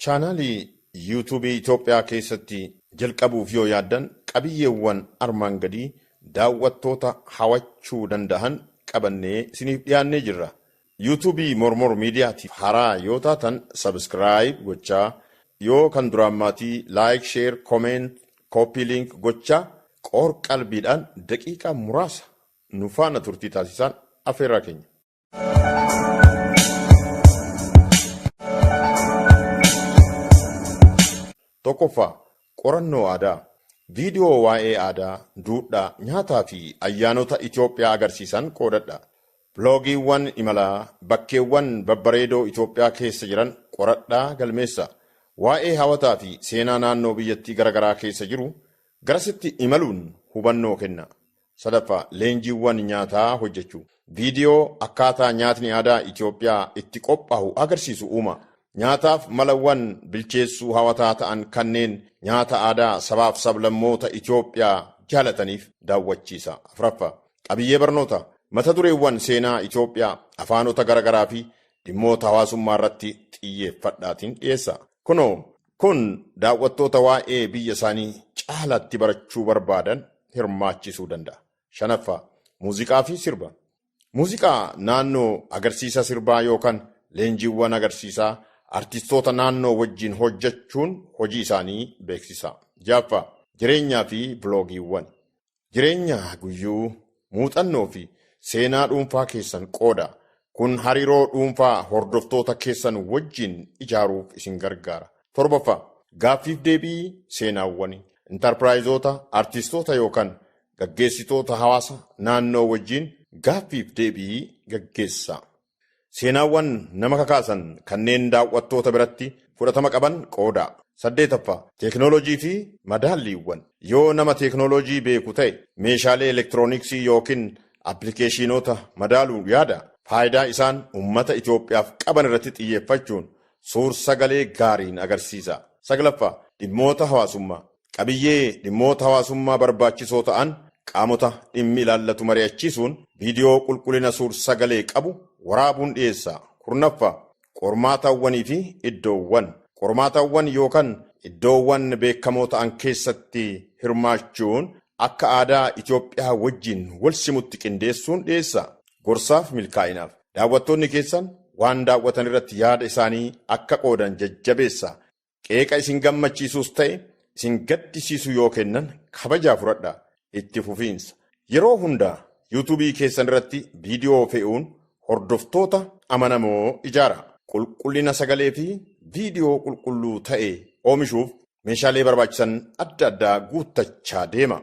Chaanaalii Yuutuubii Itoophiyaa keessatti jalqabuuf yoo yaaddan, qabiyyeewwan armaan gadii daawwattoota hawachuu danda'an qabannee isiniif dhiyaannee jirra. Yuutuubii Mormor Miidiyaatiif haaraa yoo taatan subscribe gochaa, yoo kan duraan maatii like, share, comment, copy link gochaa qoor qalbiidhaan daqiiqaa muraasa nu faana turtii taasisaan affeerraa keenya. Tokkoffaa, qorannoo aadaa. Viidiyoo waa'ee aadaa, duudhaa, nyaataa fi ayyaanota Itoophiyaa agarsiisan qoodadha. Biloogiiwwan imalaa bakkeewwan babbareedoo Itoophiyaa keessa jiran qoradhaa galmeessa. Waa'ee hawataa fi seenaa naannoo biyyattii garaagaraa keessa jiru garasitti imaluun hubannoo kenna. Sadaffaa, leenjiiwwan nyaataa hojjechuu. Viidiyoo akkaataa nyaatni aadaa Itoophiyaa itti qophaa'u agarsiisu uuma. Nyaataaf malawwan bilcheessuu hawataa ta'an kanneen nyaata aadaa sabaaf sablammoota Itoophiyaa jaalataniif daawwachiisa. Afuraffaa, qabiyyee barnoota. Mata dureewwan seenaa Itoophiyaa, afaanota garaagaraa fi dhimmoota hawaasummaa irratti xiyyeeffadhaatiin dhiyeessa. Kunoo, kun daawwattoota waa'ee biyya isaanii caalaatti barachuu barbaadan hirmaachisuu danda'a. Shanaffaa, muuziqaa fi sirba. Muuziqaa naannoo agarsiisa sirbaa yookaan leenjiiwwan agarsiisaa artistoota naannoo wajjin hojjechuun hojii isaanii beeksisa. Ja'affaa, jireenyaa fi biloogiiwwan. Jireenya guyyuu, muuxannoo fi seenaa dhuunfaa keessan qooda. Kun hariiroo dhuunfaa hordoftoota keessan wajjin ijaaruuf isin gargaara. Torbaffaa, gaaffiif deebii seenaawwan. Intarpiraayizoota, artistoota yookaan gaggeessitoota hawaasa naannoo wajjin gaaffiif deebii gaggeessa. Seenaawwan nama kakaasan kanneen daawwattoota biratti fudhatama qaban qooda. Saddeetaffaa, teeknooloojii fi madaalliiwwan. Yoo nama teeknooloojii beeku ta'e, meeshaalee elektirooniksii yookiin appilikeeshinoota madaaluu yaada. Faayidaa isaan uummata Itoophiyaaf qaban irratti xiyyeeffachuun suur sagalee gaariin agarsiisa. Saglaffaa, dhimmoota hawaasummaa. Qabiyyee dhimmoota hawaasummaa barbaachisoo ta'an qaamota dhimmi ilaallatu mari'achiisuun viidiyoo qulqullina suur sagalee qabu waraabuun dhiyeessa. 10ffaa, qormaatawwanii fi iddoowwan. Qormaatawwan yookaan iddoowwan beekamoo ta'an keessatti hirmaachuun akka aadaa Itoophiyaa wajjin wal simutti qindeessuun dhiyeessa. Gorsaaf milkaa'inaaf. Daawwattoonni keessan waan daawwatan irratti yaada isaanii akka qoodan jajjabeessa. Qeeqa isin gammachiisus ta'e isin gaddisiisu yoo kennan kabajaa fudhadha. Itti fufiinsa. Yeroo hunda Yuutuubii keessan irratti viidiyoo fe'uun hordoftoota amanamoo ijaara. Qulqullina sagalee fi viidiyoo qulqulluu ta'e oomishuuf meeshaalee barbaachisan adda addaa guuttachaa deema.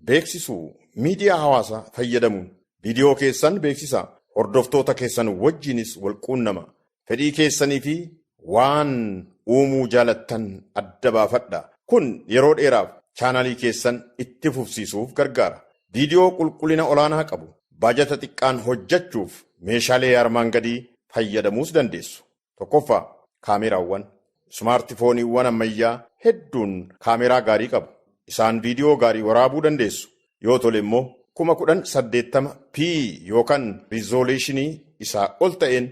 Beeksisuu. Miidiyaa hawaasaa fayyadamuun viidiyoo keessan beeksisa. Hordoftoota keessan wajjinis wal quunnama. Fedhii keessanii fi waan uumuu jaalattan adda baafadha. Kun yeroo dheeraaf chaanaalii keessan itti fufsiisuuf gargaara. Viidiyoo qulqullina olaanaa qabu baajata xiqqaan hojjechuuf meeshaalee armaan gadii fayyadamuus dandeessu. Tokkoffaa, kaameraawwan. Ismaartifooniiwwan ammayyaa hedduun kaameraa gaarii qabu. Isaan viidiyoo gaarii waraabuu dandeessu. Yoo tole immoo 10,080p yookaan riizooluushinii isaa ol ta'een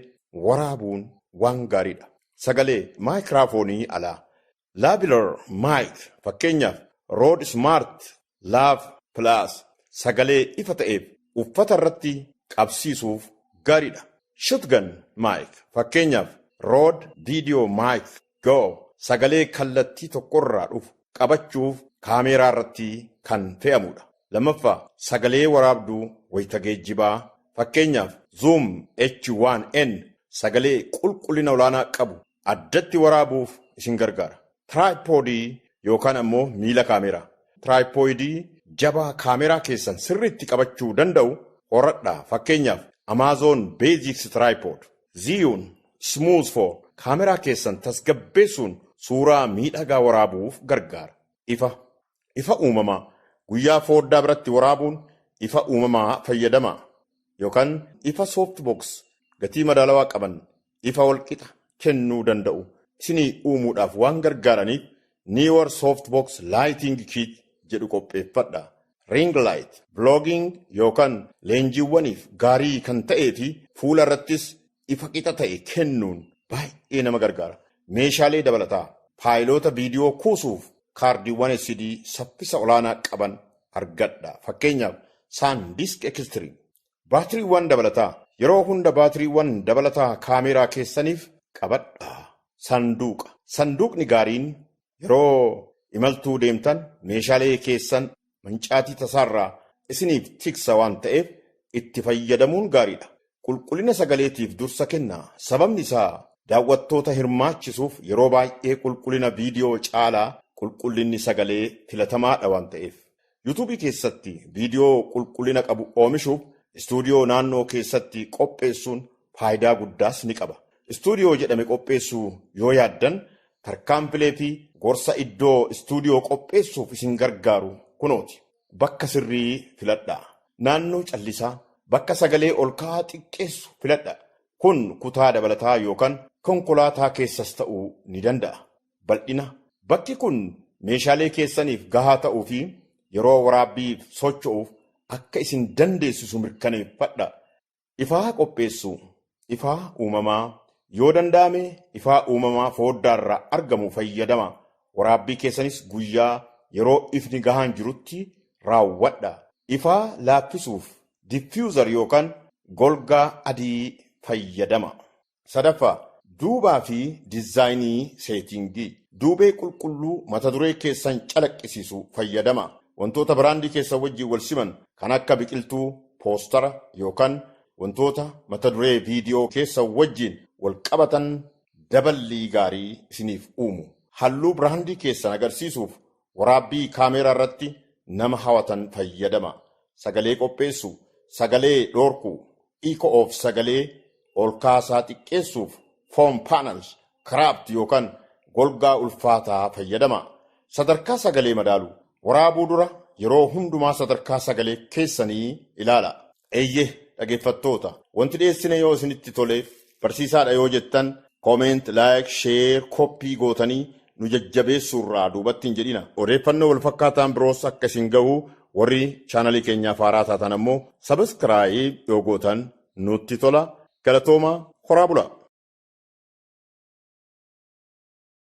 waraabuun waan gaariidha. Sagalee maayikiraafoonii alaa. Lavalier mic, fakkeenyaaf Rode Smart Lav Plus, sagalee ifa ta'eef uffata irratti qabsiisuuf gaariidha. Shotgun mic, fakkeenyaaf Rode Video Mic Go, sagalee kallattii tokkorraa dhufu qabachuuf kaameeraa irratti kan fe'amudha. Lammaffaa, sagalee waraabduu wayita geejjibaa, fakkeenyaaf Zoom H1N, sagalee qulqullina olaanaa qabu addatti waraabuuf isin gargaara. Tiraayipoodii yookaan ammoo miila kaameeraa. Tiraayipoodii jabaa kaameeraa keessan sirriitti qabachuu danda'u horadhaa. Fakkeenyaaf Amazon Basics Tripod, Zhiyun Smooth 4 kaameraa keessan tasgabbeessuun suuraa miidhagaa waraabuuf gargaara. Ifa uumamaa. Guyyaa fooddaa biratti waraabuun ifa uumamaa fayyadama. Yookaan ifa softbox gatii madaalawaa qaban ifa walqixa kennuu danda'u isinii uumuudhaaf waan gargaaraniif Neewer Softbox Lighting Kit jedhu qopheeffadha. Ring light, vlogging yookaan leenjiiwwaniif gaarii kan ta'ee fi fuula irrattis ifa qixa ta'e kennuun baay'ee nama gargaara. Meeshaalee dabalataa faayiloota viidiyoo kuusuuf kaardiiwwan SD saffisa olaanaa qaban argadha. Fakkeenyaaf, SanDisk Extreme. Baatiriiwwan dabalataa: yeroo hunda baatiriiwwan dabalataa kaameeraa keessaniif qabadha. Sanduuqa. Sanduuqni gaariin yeroo imaltuu deemtan meeshaalee keessan mancaatii tasaarraa isiniif tiksa waan ta'eef itti fayyadamuun gaariidha. Qulqullina sagaleetiif dursa kenna. Sababni isaa, daawwattoota hirmaachisuuf yeroo baay'ee qulqullina viidiyoo caalaa qulqullinni sagalee filatamaadha waan ta'eef. Yuutuubii keessatti viidiyoo qulqullina qabu oomishuuf istuudiyoo naannoo keessatti qopheessuun faayidaa guddaas ni qaba. Istuudiyoo jedhame qopheessuu yoo yaaddan, tarkaanfilee fi gorsa iddoo istuudiyoo qopheessuuf isin gargaaru kunooti. Bakka sirrii filadhaa. Naannoo callisaa, bakka sagalee ol ka'aa xiqqeessu filadha. Kun kutaa dabalataa yookaan konkolaataa keessas ta'uu ni danda'a. Bal'ina: bakki kun meeshaalee keessaniif gahaa ta'uu fi yeroo waraabbiif socho'uuf akka isin dandeessisu mirkaneeffadha. Ifaa qopheessuu: ifaa uumamaa yoo danda'ame, ifaa uumamaa fooddaarraa argamu fayyadama. Waraabbii keessanis guyyaa yeroo ifni gahaan jirutti raawwadha. Ifaa laaffisuuf diffuser yookaan golgaa adii fayyadama. Sadaffaa, duubaa fi diizaayinii setting. Duubee qulqulluu mata duree keessan calaqqisiisu fayyadama. Wantoota biraandii keessan wajjin wal siman kan akka biqiltuu, poostara yookaan wantoota mata duree viidiyoo keessan wajjin wal qabatan daballii gaarii isiniif uumu. Halluu biraandii keessan agarsiisuuf waraabbii kaameeraa irratti nama hawatan fayyadama. Sagalee qopheessu: sagalee dhoorkuu, echo of sagalee ol kaasaa xiqqeessuuf foam panels, craft yookaan golgaa ulfaataa fayyadama. Sadarkaa sagalee madaalu: waraabuu dura yeroo hundumaa sadarkaa sagalee keessanii ilaala. Eeyyee, dhaggeeffattoota, wanti dhiyeessine yoo isinitti tole, barsiisaadha yoo jettan, comment, like, share, copy gootanii nu jajjabeessuurraa duubatti hin jedhina. Odeeffannoo walfakkaataan biroos akka isin gahu, warri chaanalii keenyaaf haaraa taatan ammoo subscribe yoo gootan nutti tola. Galatooma, horaa bula.